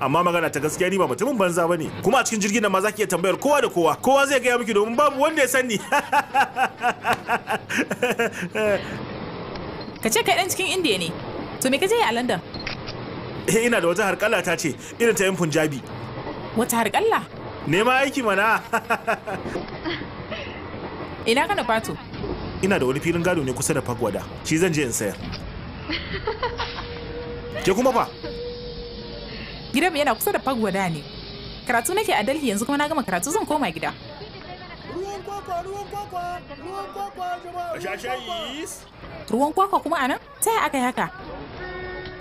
Amma magana ta gaskiya ni ba mutumin banza bane. Kuma a cikin jirgin nan ma zaki iya tambayar kowa da kowa. Kowa zai gaya miki domin babu wanda ya sani. Ka ce kai dan cikin Indiya ne. To me ka je a London? Eh ina da wata harƙalla ta ce irin ta yan Punjabi. Wata harƙalla? Nema aiki mana. Ina ka nufa to? Ina da wani filin gado ne kusa da Fagwada. Shi zan je in sayar. Ke kuma fa? Gidanmu yana kusa da Fagwada ne. Karatu nake a Delhi yanzu kuma na gama karatu zan koma gida. Ruwan kwakwa, ruwan kwakwa, ruwan kwakwa jama'a. Sha shayi. Ruwan kwakwa kuma anan? Ta yaya aka yi haka?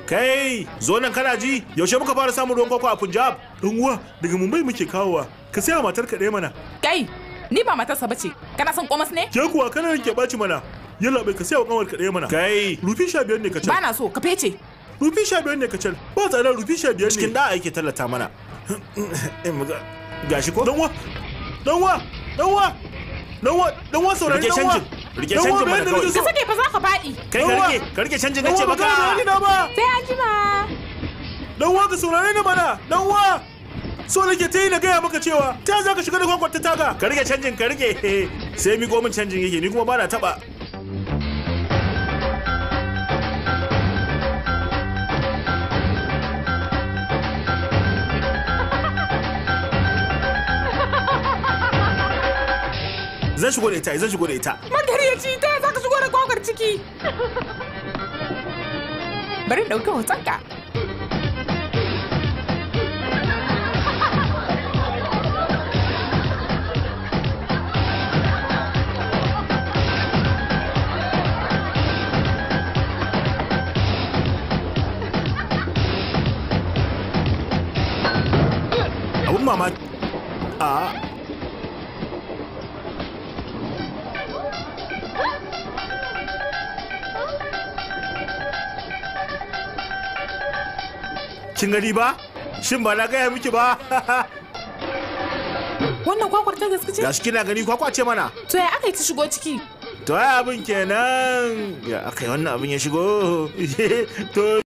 Kai, zo nan kana ji? Yaushe muka fara samun ruwan kwakwa a Punjab? Dan uwa, daga Mumbai muke kawowa. Ka saya matar ka ɗaya mana. Kai, ni ba matarsa bace. Kana son komas ne? Ke kuwa kana rike ɓaci mana. Yalla bai ka saya wa kanwar ka ɗaya mana. Kai, rufi 15 ne kacal. Ba na so, ka fece. Rufi 15 ne kacal. Ba tsada rufi 15 ne. Cikin da'a yake tallata mana. Gashi ko? Dan uwa, dan uwa, dan uwa. Dan uwa, dan uwa saurari dan uwa. Rike canjin mana kawai. Ka sake fa za ka faɗi. Kai ka rike, ka rike canjin nace maka. Sai an jima. Dan uwa ka saurare ni mana, dan uwa. So nake ta yi na gaya maka cewa ta za ka shiga da kwakwar ta taga. Ka rike canjin ka rike. Sai miƙo min canjin yake ni kuma bana taɓa. Zan shigo da ita, zan shigo da ita. Magaryaci ta za ka shigo da kwakwar ciki. Bari in ɗauki hotonka. Abun mamaki. A kin gani ba? Shin ba na gaya miki ba? Wannan kwakwar ta gaske ce? Gashi kina gani kwakwa ce mana. To ya aka yi ta shigo ciki? To ai abin kenan. Ya aka yi wannan abin ya shigo. To